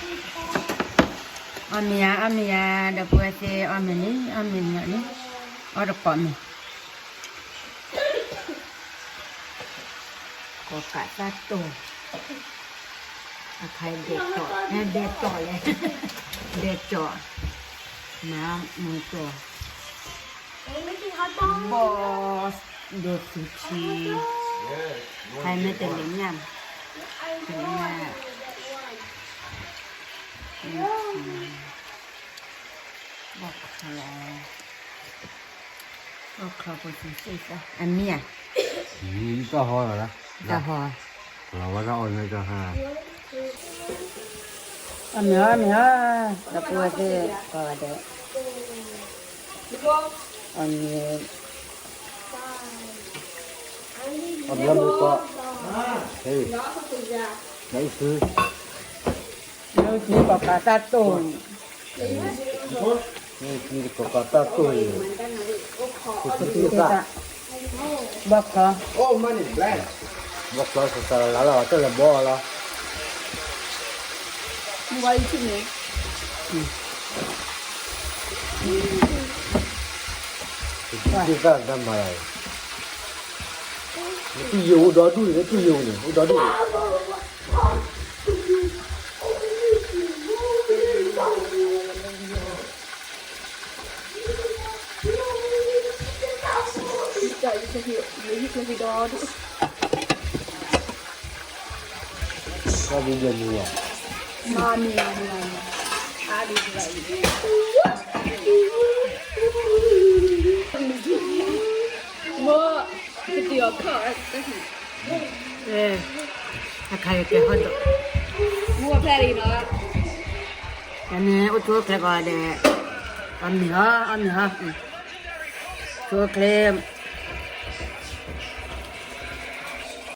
အီၣ်မ့ၤဧါ အီၣ်မ့ၤဧါ ဒီပုၢ်ဝဲၢ်သ့ၣ် အီၣ်မ့ၤလံ အီၣ်မ့ၤလံ အီၣ်တကိးမ့ၤ ကိးကးတၢ်တိၢ် အခါဒဲးကၠီၣ် ဒဲးကၠီၣ်လဲၣ် ဒဲးကၠီၣ် မၤမၤကၠီၣ် ဘီၣ် ဒိးသူထံ ခါမ့ၢ်တလ့ၣ်ညၣ် တလ့ၣ်ညၣ် ဘီၣ်ချီ ဘီၣ်ချီပသူသ့ၣ်သၣ် အမံၤဧါ တၢ်ဟီလီၤ တၢ်ဟီ လီၤဝဲတၢ်အီၣ်န့ၣ်တၢ်ဟါ အမံၤဧါ အမံၤဧါ ဒီပုၢ်ဝဲၢ်သ့ၣ်ကိးဂၤဒဲး အမံၤ အမံၤမူကီ ဟ့ၣ် နအုၣ်စု နအုၣ်စုကိးကးတၢ်တိၢ် နအုၣ်စုကိးကးတၢ်တိၢ်အံၤ ပသူသ့ၣ်သၣ် ဘီၣ်ချီ ဘီၣ်ချီစၢ်စၢ်လၢ်လၢ် တၢ်လဲၤဘီလီၤ ပသူသ့ၣ်သၣ်တၢ်မၤလီၤ နတူၢ်ယိာ်အိၣ်ဒီဒူၣ်န့ၣ် နတူၢ်ယိာ်န့ၣ် အိၣ်ဒီဒူၣ်န့ၣ် တၢ်ဒ်လဲၣ်မူလီၤ အခါယကဲဟီၣ်ဒီး တၢ်န့ၣ် အိၣ်ဆိၣ်အိၣ်ချ့ကိးဂၤဒဲး အီၣ်မ့ၤဟီ အီၣ်မ့ၤဟီ ဆိၣ်အိၣ်ချ့